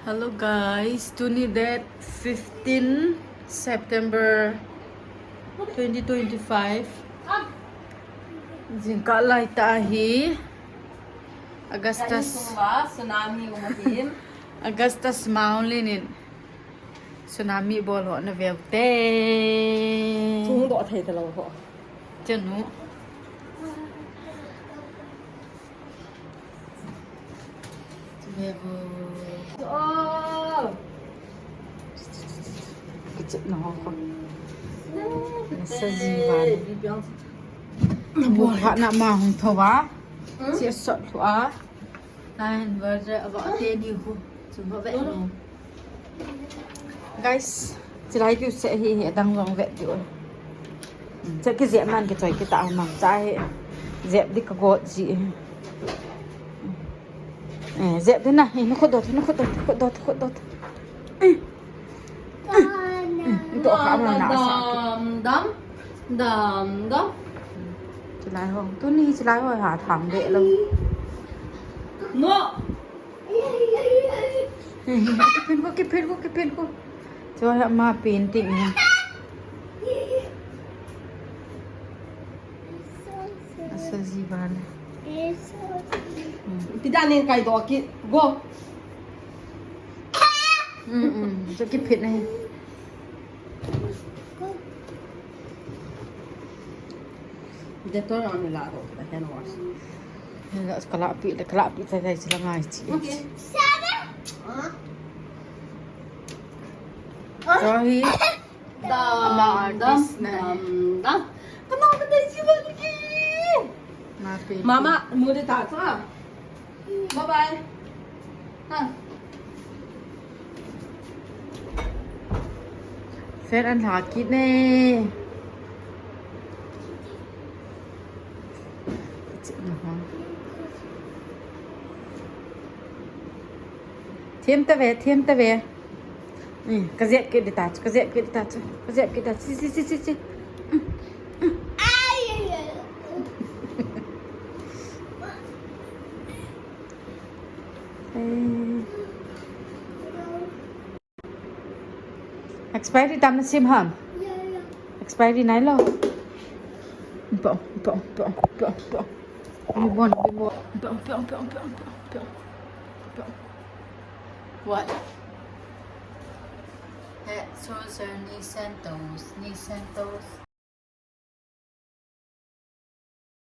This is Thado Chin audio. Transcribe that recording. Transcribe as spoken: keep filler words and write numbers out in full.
Hello guys, tuni date fifteen September twenty twenty-five. Jingkah lai tah ahi. Augustus. Tsunami umahin. Augustus Maulin in tsunami bol ho na veu te. Chung doh thei talou ho. Chanu. Kichep na ho ko. Nasa jivan. Nabol ha na ma hung thova. Si sot lua. Nine verse aba teni hu. Chuma ve. Guys, chilai kiu se hi hi dang long vet diu. Che ki jep man ki choi ki ta mang cha hi. Jep di ka got ji. Eh, jep di na hi, na khut dot, na khut dot, khut dot, khut dot. Eh. Eh, to ka ma na sa. Dam, dam, dam, dam. Chilai ho, tuni chilai ho ha tham de lo. No. Kipin ko, kipin ko, kipin ko. Cho ha ma painting ni. Asa jivan. Tida nin kai do ki go. Mm mm. Cho kipin ni. Dettol ang nila ako, kita hand wash. Kalapi, kalapi tayo sila nga iti. Okay. Sorry. Dam, dam, dam, dam. Come on, tayo si Maliki. Mama, muli tata. Bye bye. Ha. Fan an lha kit ne. Thiam ta ve, thiam ta ve. Ka jep kit ding ta chu, ka jep kit ding ta chu, ka jep kit ta chu. Chi, chi, chi, chi, chi. Expiry tam na sim ham? Expiry nai lo. Bo, bo, bo, bo, bo. Ni bon, ni bon. Bo, bo, bo, bo, bo, bo. What? Head, shoulder, knee, and toes, knee, and toes.